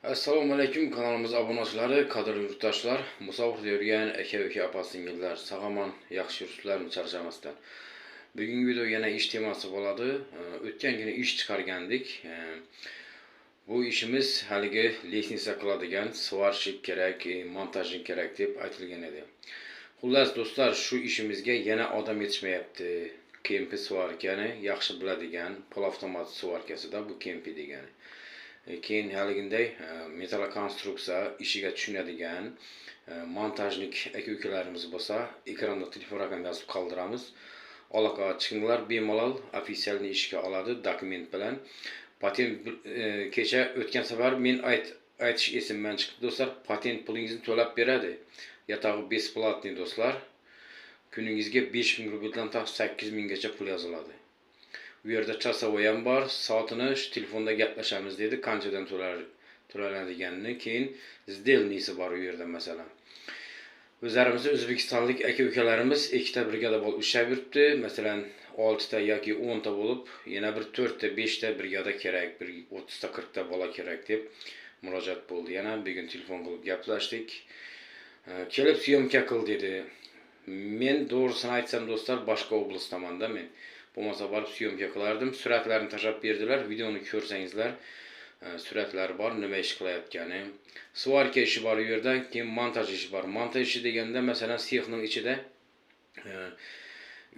Assalomu alaykum kanalimiz obunachilari, qadrli yurtdoshlar, musofirda yurgan aka uka, opa singillar, sog'-omon, yaxshi yuribsizlarmi, charchamasdan. Bugungi video yana ish temasi bo'ladi. O'tgan kuni ish chiqargandik. Bu ishimiz haligi лестница qiladigan сварщик kerak, монтажник kerak deb aytilgan edi. Xullas do'stlar, shu ishimizga yana odam yetishmayapti. Kempi сварка ni yaxshi biladigan, полуавтомат сварка sida bu kempi degani. Keyin haliginday металлоконструкция ishiga tushunadigan монтажник aka ukalarimiz bo'lsa, ekranda telefon raqamini yozib qoldiramiz. Aloqaga chiqinglar, bemalol официальный ishga oladi dokument bilan. Patent kecha o'tgan safar men aytish esimdan chiqdi do'stlar, patent pulingizni to'lab beradi. Yatog'i бесплатный do'stlar. Kuningizga 5000 rubldan to 8000 gacha pul yoziladi. U yerda часовой ham bor, soatini shu telefonda gaplashamiz dedi, qanchadan to'lanadiganini. Keyin сдельный si bor u yerda masalan. O'zlarimizni o'zbekistonlik aka ukalarimiz ikkita brigada bo'lib ishlab yuribdi. Masalan, 6 ta yoki 10 ta bo'lib, yana bir 4 ta, 5 ta brigada kerak, bir 30 ta, 40 ta bola kerak deb murojaat bo'ldi. Yana bugun telefon qilib gaplashdik. Kelib съёмка qil dedi. Men to'g'risini aytsam do'stlar, boshqa область damanda men. Bo'lmasa borib съёмка qilardim. Suratlarni tashlab berdilar. Videoni ko'rsangizlar, suratlar bor, nima ish qilayotgani. Сварка ishi bor u yerda, keyin montaj ishi bor. Montaj ishi deganda, masalan, sexning ichida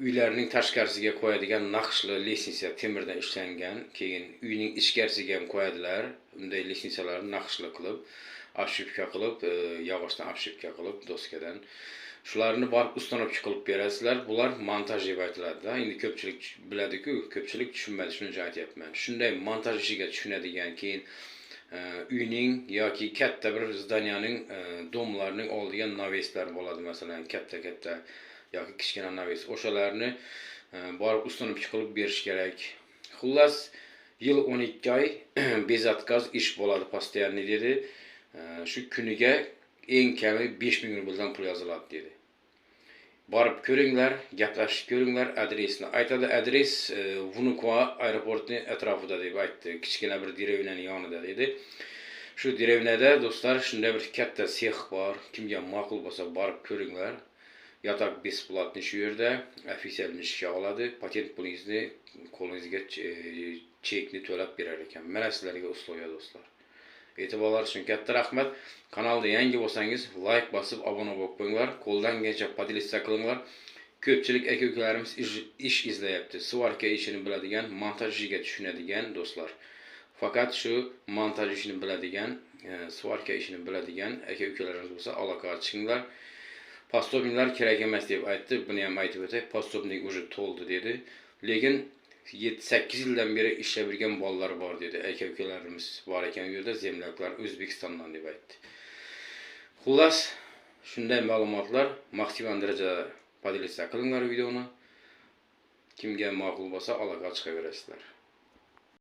uylarning tashqarisiga qo'yadigan naqshli лестница temirdan ishlangan, keyin uyning ichkarisiga ham qo'yadilar. Unday лестница larni naqshli qilib, обшивка qilib, yog'ochdan обшивка qilib, doskadan. Shularni borib установка qilib berasizlar. Bular montaj deb aytiladi-da. Endi ko'pchilik biladi-ku, ko'pchilik tushunmaydi, shuning uchun aytyapman. Shunday montaj ishiga tushunadigan, keyin uyning yoki katta bir здания ning дом larning oldiga навес lar bo'ladi, masalan, katta-katta yoki kichkina навес. O'shalarni borib установка qilib berish kerak. Xullas, yil 12 oy без отказ ish bo'ladi постоянный dedi. Shu kuniga eng kami 5000 rubldan pul yoziladi dedi. Borib ko'ringlar, gaplashib ko'ringlar, adresini aytadi. Adres Vnukovo aeroportining atrofida deb aytdi. Kichkina bir деревня ning yonida dedi. Shu деревня da do'stlar shunday bir katta sex bor. Kimga ma'qul bo'lsa borib ko'ringlar. Yotoq бесплатный shu yerda, официальный ishga oladi. Patent pulingizni qo'lingizga chekni to'lab berar ekan. Mana sizlarga условия do'stlar. E'tiborlar uchun katta rahmat. Kanalda yangi bo'lsangiz, like bosib obuna bo'lib qo'yinglar. Qo'ldan kelgancha поделиться qilinglar. Ko'pchilik aka ukalarimiz ish izlayapti. Сварка ishini biladigan, montaj ishiga tushunadigan do'stlar. Faqat shu montaj ishini biladigan, сварка ishini biladigan aka ukalarimiz bo'lsa aloqaga chiqinglar. Пособник lar kerak emas deb aytdi. Buni ham aytib o'tay. Пособник уже to'ldi dedi. Lekin 7-8 yildan beri ishlab yurgan bolalar bor dedi. Aka ukalarimiz bor ekan u yerda, земляк lar O'zbekistondan deb aytdi. Xullas, shunday ma'lumotlar, maksimal darajada поделиться qilinglar videoni. Kimga ma'qul bo'lsa aloqaga chiqaverasizlar.